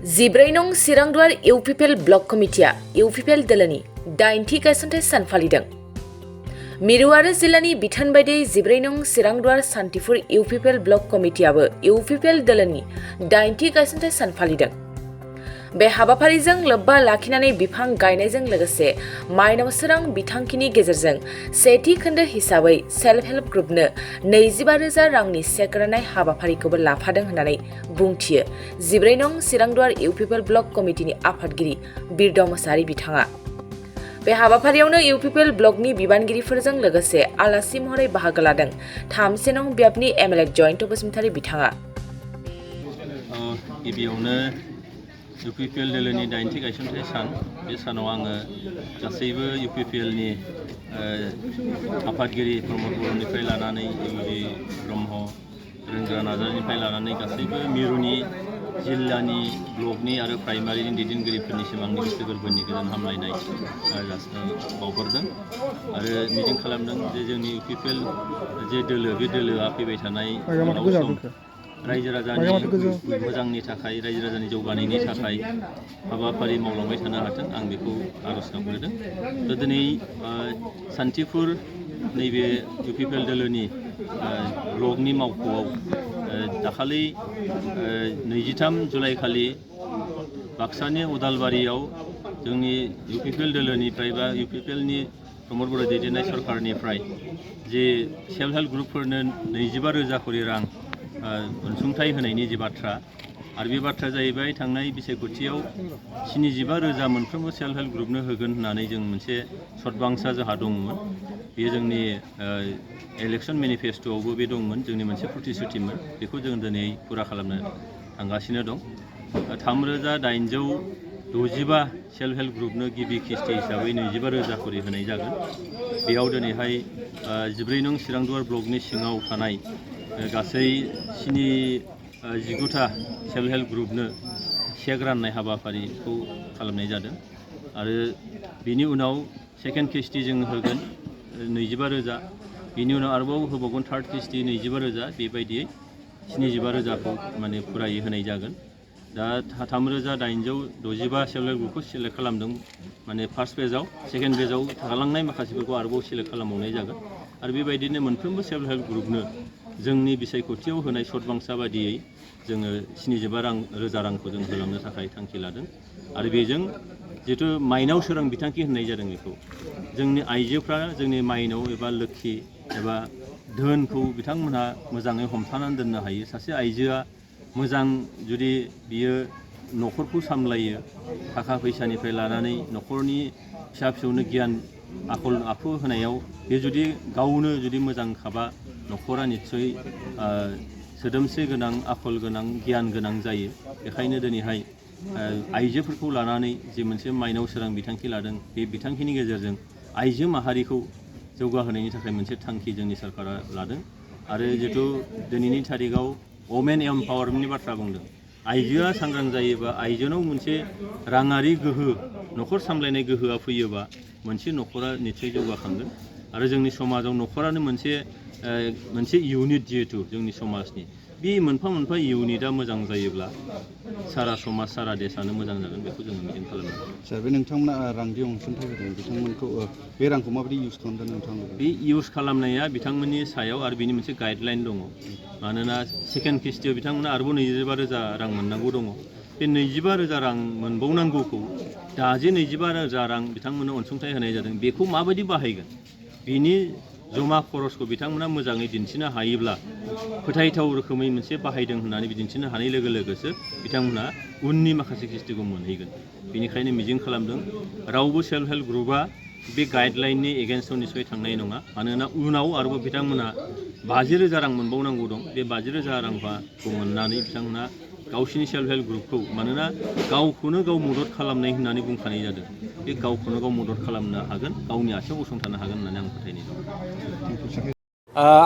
14 नं चिरांदुवार UPPL block कमिटिया UPPL दोलोनि 8थि गायसनथाइ सान फालिदों। मिरुआरि जिल्लानि बिथोन बायदियै 14 नं चिरांदुवार सान्तिपुर इउपिपिएल ब्लक कमिटियाबो इउपिपिएल दोलोनि 8थि गायसनथाइ सान फालिदों। बे हाबाफारिजों लोब्बा लाखिनानै बिफां गायनायजों लोगोसे माइनाव सोरां बिथांखिनि गेजेरजों सेथि खोन्दो हिसाबै सेल्फ हेल्प ग्रुपनो 25,000 रांनि चेक राननाय हाबाफारिखौबो लाफादों होननानै बुंथियो 14 नं चिरांदुवार इउपिपिएल ब्लक कमिटिनि आफादगिरि बिरदाव मोसाहारि बिथाङा। बे हाबाफारियावनो इउपिपिएल ब्लकनि बिबानगिरिफोरजों लोगोसे आलासि महरै बाहागो लादों 13 नं बियाबनि एमएलए जयन्त बसुमतारी बिथाङा। यूपीपीएल दोलोनि 8थि गायसनथाइ सान बे सानाव आङो गासैबो यूपीपीएलनि आफादगिरि प्रमद बर'निफ्राय लानानै इउबि ब्रह्म रोंग्रा नार्जारिनिफ्राय लानानै गासैबो मिरुनि जिल्लानि ब्लकनि आरो प्राइमारिनि दैदेनगिरिफोरनिसिम आंनि गोसो गोरबोनि गोजोन हामलायनाय बावहरदों आरो मिजिं खालामदों जे जोंनि यूपीपीएल जे दोलो बे दोलोआ फैबाय थानाय सम रायजो राजानि मोजांनि थाखाय रायजो राजानि जौगानायनि थाखाय हाबाफारि मावलांबाय थानो हाथों आं बेखौ आरज गाबग्रोदों। दिनै सान्तिपुर नैबे यूपीपीएल दोलोनि ब्लकनि मावख'आव दाखालि 23 जुलाइ खालि बाक्सानि उदालबारियाव जोंनि यूपीपीएल दोलोनिफ्राय बा यूपीपीएलनि प्रमद बर' दैदेननाय सरकारनिफ्राय जे सेल्फ हेल्प ग्रुपफोरनो 25,000 करि रां अनसुंथाइ होनायनि जे बाथ्रा आरो बे बाथ्राया जाहैबाय थांनाय बिसायख'थियाव 75,000 मोनफ्रोमबो सेल्फ हेल्प ग्रुपनो होगोन होननानै जों मोनसे सदबांसा जोंहा दंमोन। बेयो जोंनि इलेक्शन मेनिफेस्ट'आवबो बे दंमोन, जोंनि मोनसे प्रतिश्रुतिमोन। बेखौ जों दिनै पुरा खालामनो थांगासिनो दं। 3,865 सेल्फ हेल्प ग्रुपनो गिबि किस्ति हिसाबै 25,000 करि होनाय जागोन। बेयाव दिनैहाय 14 नं चिरांदुवार ब्लकनि सिङाव थानाय गासै 19टा सेल्फ हेल्प ग्रुपनो चेक राननाय हाबाफारिखौ खालामनाय जादों आरो बिनि उनाव सेकेन्ड किस्ति जों होगोन 25,000, बिनि उनाव आरोबाव होबावगोन थार्ड किस्ति 25,000, बेबायदियै 75,000खौ माने फुरायै होनाय जागोन। दा 3,865 सेल्फ हेल्प ग्रुपखौ सेलेक्ट खालामदों माने फार्स्ट पेजआव, सेकेन्ड पेजआव थालांनाय माखासेफोरखौ आरोबाव सेलेक्ट खालामबावनाय जागोन आरो बेबायदिनो मोनफ्रोमबो सेल्फ हेल्प ग्रुपनो जोंनि बिसायख'थियाव होनाय सदबांसा बादियै जोङो 75,000 रांखौ जों होलांनो थाखाय थांखि लादों आरो बेजों जिहेतु माइनाव सोरां बिथांखि होननाय जादों बेखौ जोंनि आइजोफ्रा जोंनि माइनाव एबा लोक्षि एबा धोनखौ बिथांमोनहा मोजाङै हमथानानै दोननो हायो। सासे आइजोआ मोजां जुदि बियो न'खरखौ सामलायो, थाखा फैसानिफ्राय लानानै न'खरनि फिसा फिसौनो गियान आखल आखु होनायाव बे जुदि गावनो जुदि मोजां खाबा न'खरा निस्सय सोदोमस्रि गोनां, आखल गोनां, गियान गोनां जायो। बेखायनो दिनैहाय आइजोफोरखौ लानानै जे मोनसे माइनाव सोरां बिथांखि लादों, बे बिथांखिनि गेजेरजों आइजो माहारिखौ जौगाहोनायनि थाखाय मोनसे थांखि जोंनि सरकारा लादों आरो जिहेतु दिनैनि थारिखआव वमेन एम्पावारमेन्टनि बाथ्रा बुंदों। आइजोआ सांग्रां जायोबा, आइजोनाव मोनसे राङारि गोहो, न'खर सामलायनाय गोहोआ फैयोबा मोनसे न'खरा निस्सय जौगाखांगोन आरो जोंनि समाजाव न'खरानो मोनसे इउनिट जिहेतु जोंनि समाजनि बे मोनफा मोनफा इउनिटआ मोजां जायोब्ला सारा समाज सारा देशानो मोजां जागोन, बेखौ जोङो मिजिं खालामो। सार, बे नोंथांमोना रांनि अनसुंथाइ होदों, बिथांमोनखौ बे रांखौ माबायदि इउज खालामदों नोंथाङा? बे इउज खालामनाया बिथांमोननि सायाव आरो बिनि मोनसे गाइडलाइन दङ। मानोना सेकेन्ड किस्तियाव बिथांमोना आरोबाव 25,000 रां मोननांगौ दङ। बे 25,000 रां मोनबावनांगौखौ दा जे 25,000 रां बिथांमोननो अनसुंथाइ होनाय जादों, बेखौ माबायदि बाहायगोन बिनि जमा खरसखौ बिथांमोना मोजाङै दिन्थिनो हायोब्ला, फोथायथाव रोखोमै मोनसे बाहायदों होननानै दिन्थिनो हानाय लोगो लोगोसो बिथांमोना उननि माखासे किस्तिखौ मोनहैगोन। बेनिखायनो मिजिं खालामदों रावबो सेल्फ हेल्प ग्रुपआ बे गाइडलाइननि एगेन्स्टआव निस्सय थांनाय नङा। मानोना उनाव आरोबाव बिथांमोना 50,000 रां मोनबावनांगौ दं। बे 50,000 रांखौ मोननानै बिथांमोना गावसिनि सेल्फ हेल्प ग्रुपखौ, मानोना गावखौनो गाव मदद खालामनाय होननानै बुंखानाय जादों, बे गावखौनो गाव मदद खालामनो हागोन, गावनि आथिङाव गसंथानो हागोन होननानै आं फोथायनाय दं।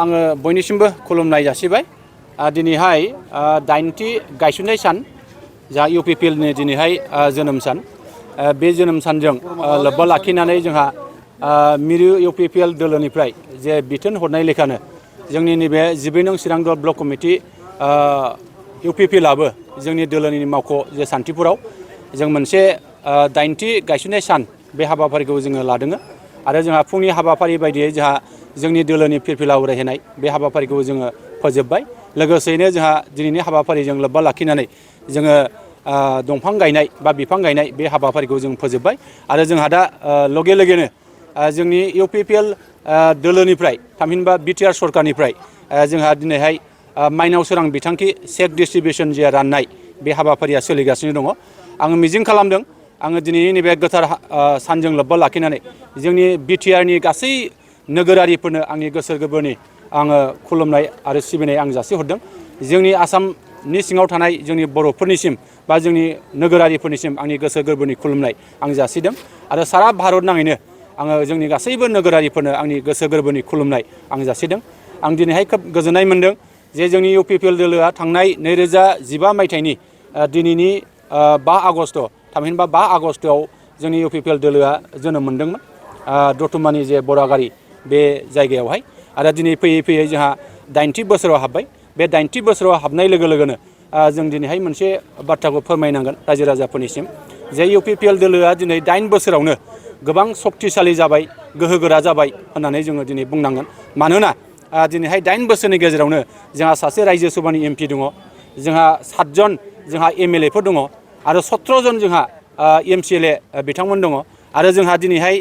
आङो बयनिसिमबो खुलुमनाय जासिबाय। दिनैहाय 8थि गायसनथाइ सान, जा इउपिपिएलनि दिनैहाय जोनोम सान। बे जोनोम सानजों लोब्बा लाखिनानै जोंहा मिरु इउपिपिएल दोलोनिफ्राय जे बिथोन हरनाय लेखानो जोंनि नैबे 14 नं चिरांदुवार ब्लक कमिटि इउपिपिएलआबो जोंनि दोलोनि मावख' जे सान्थिपुराव जों मोनसे 80 गायसननाय सान बे हाबाफारिखौ जोङो लादों आरो जोंहा फुंनि हाबाफारि बायदियै जोंहा जोंनि दोलोनि फिरफिला उरायहोनाय बे हाबाफारिखौ जोङो फोजोबबाय लोगोसेयैनो जोंहा दिनैनि हाबाफारिजों लोब्बा लाखिनानै जोङो दंफां गायनाय बा बिफां गायनाय बे हाबाफारिखौ जों फोजोबबाय आरो जोंहा दा लगे लगेनो जोंनि UPPL दोलोनिफ्राय थामहिनबा बिटिआर सरकारनिफ्राय जोंहा दिनैहाय माइनाव सोरां बिथांखि चेक डिस्ट्रिबिउसन जे राननाय बे हाबाफारिया सोलिगासिनो दङ आङो मिजिं खालामदों आङो दिनैनि नैबे गोथार सानजों लोब्बा लाखिनानै जोंनि बिटिआरनि गासै नोगोरारिफोरनो आंनि गोसो गोरबोनि आङो खुलुमनाय आरो सिबिनाय आं जासिहरदों जोंनि आसामनि सिङाव थानाय जोंनि बर'फोरनिसिम बा जोंनि नोगोरारिफोरनिसिम आंनि गोसो गोरबोनि खुलुमनाय आं जासिदों आरो सारा भारत नाङैनो आङो जोंनि गासैबो नोगोरारिफोरनो आंनि गोसो गोरबोनि खुलुमनाय आं जासिदों आं दिनैहाय खोब गोजोननाय मोनदों जे जोंनि UPPL दोलोआ थांनाय 2015 मायथाइनि दिनैनि 5 आगस्ट थामहिनबा 5 आगस्टआव जोंनि UPPL दोलोआ जोनोम मोनदोंमोन दतमानि जे बरागारि बे जायगायावहाय आरो दिनै फैयै फैयै जोंहा 80 बोसोराव हाबबाय बे 80 बोसोराव हाबनाय लोगो लोगोनो जों दिनैहाय मोनसे बाथ्राखौ फोरमायनांगोन रायजो राजाफोरनिसिम जे UPPL दोलोआ दिनै 8 बोसोरावनो गोबां सक्तिशालि जाबाय गोहोगोरा जाबाय होननानै जोङो दिनै बुंनांगोन मानोना दिनैहाय 8 बोसोरनि गेजेरावनो जोंहा सासे रायजो सभानि MP दङ जोंहा 7 जन जोंहा MLAफोर दङ आरो 17 जन जोंहा MCLA बिथांमोन दङ आरो जोंहा दिनैहाय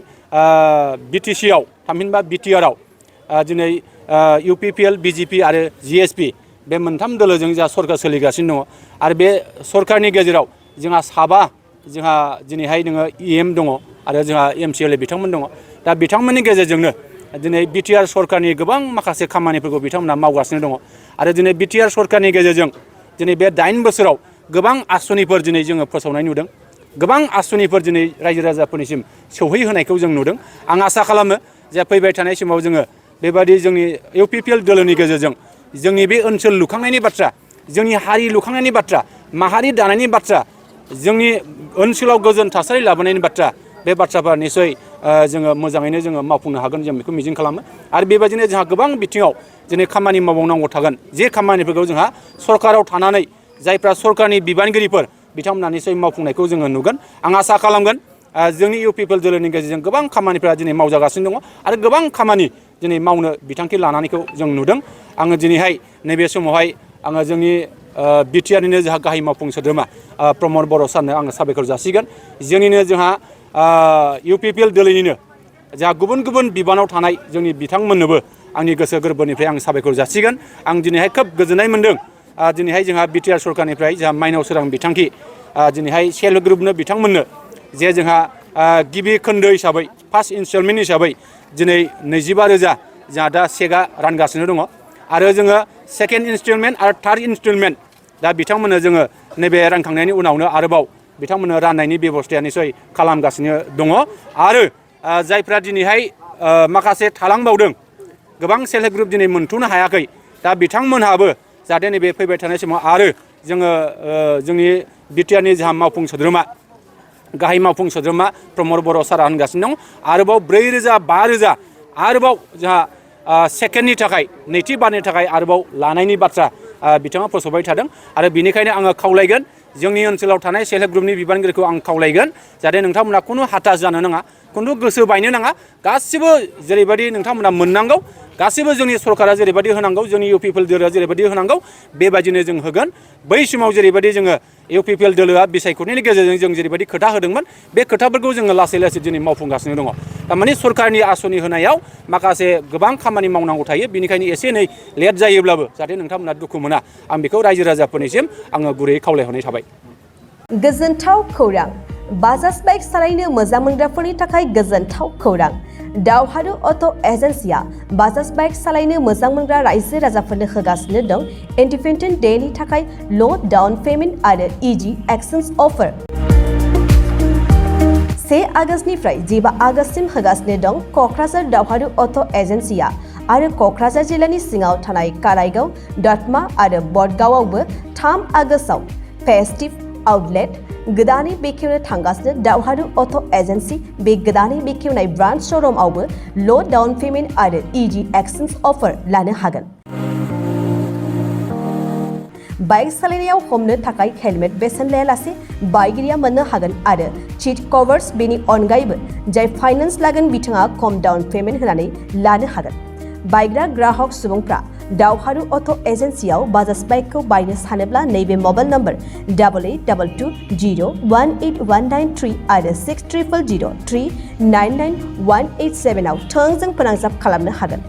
BTCआव थामहिनबा BTRआव दिनै UPPL BJP आरो GSP बे मोनथाम दोलोजों जोंहा सरकार सोलिगासिनो दङ आरो बे सरकारनि गेजेराव जोंहा 7 जोंहा दिनैहाय नोङो EM दङ आरो जोंहा MCLA बिथांमोन दङ दा बिथांमोननि गेजेरजोंनो दिनै बिटिआर सरकारनि गोबां माखासे खामानिफोरखौ बिथांमोना मावगासिनो दङ आरो दिनै बिटिआर सरकारनि गेजेरजों दिनै बे 8 बोसोराव गोबां आसनिफोर दिनै जोङो फोसावनाय नुदों गोबां आसनिफोर दिनै रायजो राजाफोरनिसिम सौहैहोनायखौ जों नुदों आं आसा खालामो जे फैबाय थानाय समाव जोङो बेबायदि जोंनि UPPL दोलोनि गेजेरजों जोंनि बे ओनसोल लुखांनायनि बाथ्रा जोंनि हारि लुखांनायनि बाथ्रा माहारि दानायनि बाथ्रा जोंनि ओनसोलाव गोजोन थासारि लाबोनायनि बाथ्रा बे बाथ्राफोरा निसय जोङो मोजाङैनो जोङो मावफुंनो हागोन जों बेखौ मिजिं खालामो आरो बेबायदिनो जोंहा गोबां बिथिङाव दिनै खामानि मावबावनांगौ थागोन जे खामानिफोरखौ जोंहा सरकाराव थानानै जायफ्रा सरकारनि बिबानगिरिफोर बिथांमोना निसय मावफुंनायखौ जोङो नुगोन आं आसा खालामगोन जोंनि UPPL दोलोनि गेजेरजों गोबां खामानिफोरा दिनै मावजागासिनो दङ आरो गोबां खामानि दिनै मावनो बिथांखि लानायखौ जों नुदों आङो दिनैहाय नैबे समावहाय आङो जोंनि बिटिआरनिनो जोंहा गाहाय मावफुं सोद्रोमा प्रमद बर' सारनो आङो साबायखर जासिगोन जोंनिनो जोंहा UPPL दोलोनिनो जोंहा गुबुन गुबुन बिबानाव थानाय जोंनि बिथांमोननोबो आंनि गोसो गोरबोनिफ्राय आं साबायखर जासिगोन आं दिनैहाय खोब गोजोननाय मोनदों दिनैहाय जोंहा बिटिआर सरकारनिफ्राय जोंहा माइनाव सोरां बिथांखि दिनैहाय सेल्फ हेल्प ग्रुपनो बिथांमोननो जे जोंहा गिबि खोन्दो हिसाबै फार्स्ट इनस्टलमेन्ट हिसाबै दिनै 25,000 जोंहा दा चेकआ रानगासिनो दङ आरो जोङो सेकेन्ड इनस्टलमेन्ट आरो थार्ड इनस्टलमेन्ट दा बिथांमोननो जोङो नैबे रानखांनायनि उनावनो आरोबाव बिथांमोननो राननायनि बेब'स्थाया निसय खालामगासिनो दङ आरो जायफ्रा दिनैहाय माखासे थालांबावदों गोबां सेल्फ हेल्प ग्रुप दिनै मोनथ'नो हायाखै दा बिथांमोनहाबो जाहाथे नैबे फैबाय थानाय समाव आरो जोङो जोंनि बिटिआरनि जोंहा मावफुं सोद्रोमा गाहाय मावफुं सोद्रोमा प्रमद बर' सारा होनगासिनो दं आरोबाव 4,000 5,000 आरोबाव जोंहा सेकेन्डनि थाखाय नैथि बारनि थाखाय आरोबाव लानायनि बाथ्रा बिथाङा फोसावबाय थादों आरो बिनिखायनो आङो खावलायगोन जोंनि ओनसोलाव थानाय सेल्फ हेल्प ग्रुपनि बिबानगिरिखौ आं खावलायगोन जाहाथे नोंथांमोना खुनु हाथा जानो नाङा खुनु गोसो बायनो नाङा गासिबो जेरैबायदि नोंथांमोना मोननांगौ गासिबो जोंनि सरकारा जेरैबायदि होनांगौ जोंनि UPPL दोलोआ जेरैबायदि होनांगौ बेबायदिनो जों होगोन बै समाव जेरैबायदि जोङो UPPL दोलोआ बिसायख'थिनि गेजेरजों जों जेरैबायदि खोथा होदोंमोन बे खोथाफोरखौ जोङो लासै लासै दिनै मावफुंगासिनो दङ थारमाने सरकारनि आसनि होनायाव माखासे गोबां खामानि मावनांगौ थायो बेनिखायनो एसे एनै लेट जायोब्लाबो जाहाथे नोंथांमोना दुखु मोना आं बेखौ रायजो राजाफोरनिसिम आङो गुरैयै खावलायहरनाय थाबाय गोजोनथाव खौरां बाजाज बाइक सालायनो मोजां मोनग्राफोरनि थाखाय गोजोनथाव खौरां दावहारु अट' एजेन्सिया बाजाज बाइक सालायनो मोजां मोनग्रा रायजो राजाफोरनो होगासिनो दं इन्डिपेन्डेन्ट डेनि थाखाय ल' डाउन पेमेन्ट आरो इजि एक्सचेन्ज अफार 1 आगस्तनिफ्राय 15 आगस्तसिम होगासिनो दं क'क्राझार दावहारु अट' एजेन्सिया आरो क'क्राझार जिल्लानि सिङाव थानाय काराइगाव दतमा आरो बडगावआवबो 3 आगस्टआव फेस्टिभ आउटलेट गोदानै बेखेवनो थांगासिनो दावहारु अट' एजेन्सि बे गोदानै बेखेवनाय ब्रान्च श'रुमआवबो ल' डाउन पेमेन्ट आरो इजि एक्सचेन्ज अफार लानो हागोन बाइक सालायनायाव हमनो थाखाय हेलमेट बेसेन लायालासे बाइगिरिया मोननो हागोन आरो सीट कभार्स बेनि अनगायैबो जाय फाइनेन्स लागोन बिथाङा खम डाउन पेमेन्ट होनानै लानो हागोन। बायग्रा ग्राहक सुबुंफ्रा दावहारु अट' एजेन्सियाव बाजाज बाइकखौ बायनो सानोब्ला नैबे मबाइल नम्बर 8822018193 आरो 600003991187 आव थोंजों फोनांजाब खालामनो हागोन।